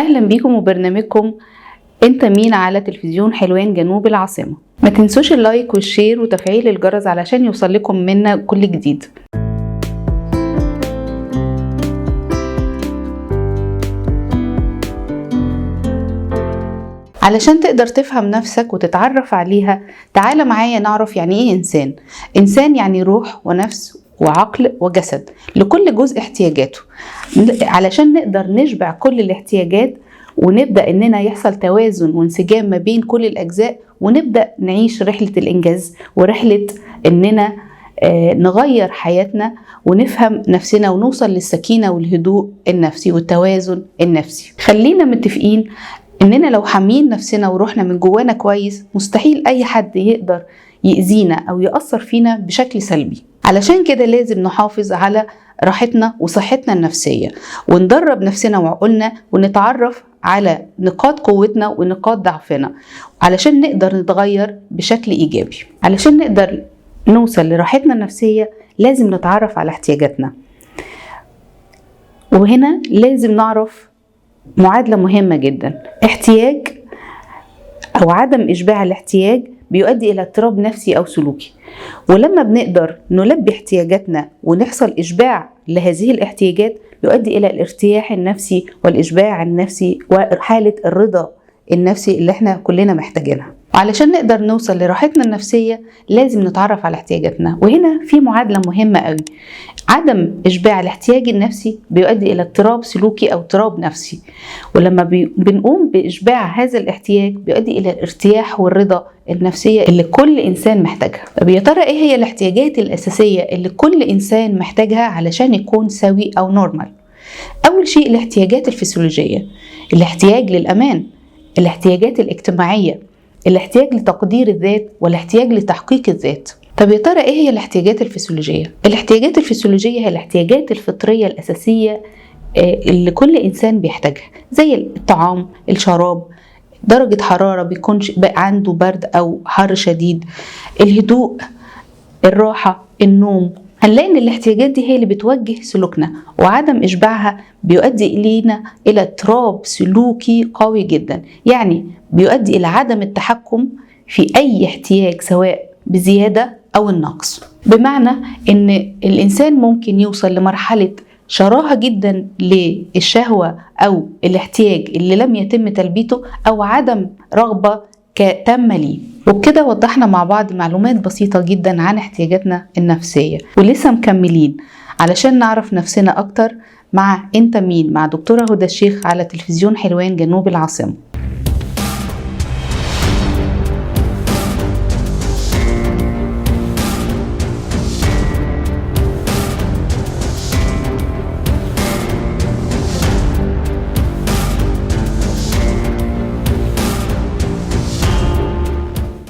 اهلا بيكم وبرنامجكم انت مين على تلفزيون حلوان جنوب العاصمة. ما تنسوش ال like وال share وتفعيل الجرس علشان يوصل لكم منا كل جديد. علشان تقدر تفهم نفسك وتتعرف عليها، تعال معايا نعرف يعني ايه انسان. انسان يعني روح ونفس وعقل وجسد، لكل جزء احتياجاته، علشان نقدر نشبع كل الاحتياجات ونبدأ اننا يحصل توازن وانسجام ما بين كل الاجزاء، ونبدأ نعيش رحلة الانجاز ورحلة اننا نغير حياتنا ونفهم نفسنا ونوصل للسكينة والهدوء النفسي والتوازن النفسي. خلينا متفقين اننا لو حامين نفسنا وروحنا من جوانا كويس، مستحيل اي حد يقدر يأذينا او يأثر فينا بشكل سلبي. علشان كده لازم نحافظ على راحتنا وصحتنا النفسية، وندرب نفسنا وعقولنا، ونتعرف على نقاط قوتنا ونقاط ضعفنا علشان نقدر نتغير بشكل إيجابي. علشان نقدر نوصل لراحتنا النفسية لازم نتعرف على احتياجاتنا، وهنا لازم نعرف معادلة مهمة جدا. احتياج أو عدم إشباع الاحتياج بيؤدي إلى اضطراب نفسي أو سلوكي، ولما بنقدر نلبي احتياجاتنا ونحصل إشباع لهذه الاحتياجات بيؤدي إلى الارتياح النفسي والإشباع النفسي وحالة الرضا النفسي اللي احنا كلنا محتاجينها. وعلشان نقدر نوصل لراحتنا النفسية لازم نتعرف على احتياجاتنا، وهنا في معادلة مهمة قوي. عدم إشباع الاحتياج النفسي بيؤدي إلى اضطراب سلوكي أو اضطراب نفسي، ولما بنقوم بإشباع هذا الاحتياج بيؤدي إلى الارتياح والرضا النفسية اللي كل إنسان محتاجها. طب يا ترى إيه هي الاحتياجات الأساسية اللي كل إنسان محتاجها علشان يكون سوي أو normal؟ أول شيء الاحتياجات الفسيولوجية، الاحتياج للأمان، الاحتياجات الاجتماعية، الاحتياج لتقدير الذات، والاحتياج لتحقيق الذات. طب يا ترى ايه هي الاحتياجات الفسيولوجية؟ الاحتياجات الفسيولوجية هي الاحتياجات الفطرية الأساسية اللي كل إنسان بيحتاجها، زي الطعام، الشراب، درجة حرارة بيكونش عنده برد أو حر شديد، الهدوء، الراحة، النوم. هنلاقي ان الاحتياجات دي هي اللي بتوجه سلوكنا، وعدم اشباعها بيؤدي الينا الى اضطراب سلوكي قوي جدا، يعني بيؤدي الى عدم التحكم في اي احتياج سواء بزيادة او النقص. بمعنى ان الانسان ممكن يوصل لمرحلة شراهة جدا للشهوة او الاحتياج اللي لم يتم تلبيته، او عدم رغبة تامة ليه. وبكده وضحنا مع بعض معلومات بسيطة جدا عن احتياجاتنا النفسية، ولسه مكملين علشان نعرف نفسنا أكتر مع انت مين مع دكتورة هدى الشيخ على تلفزيون حلوان جنوب العاصمة.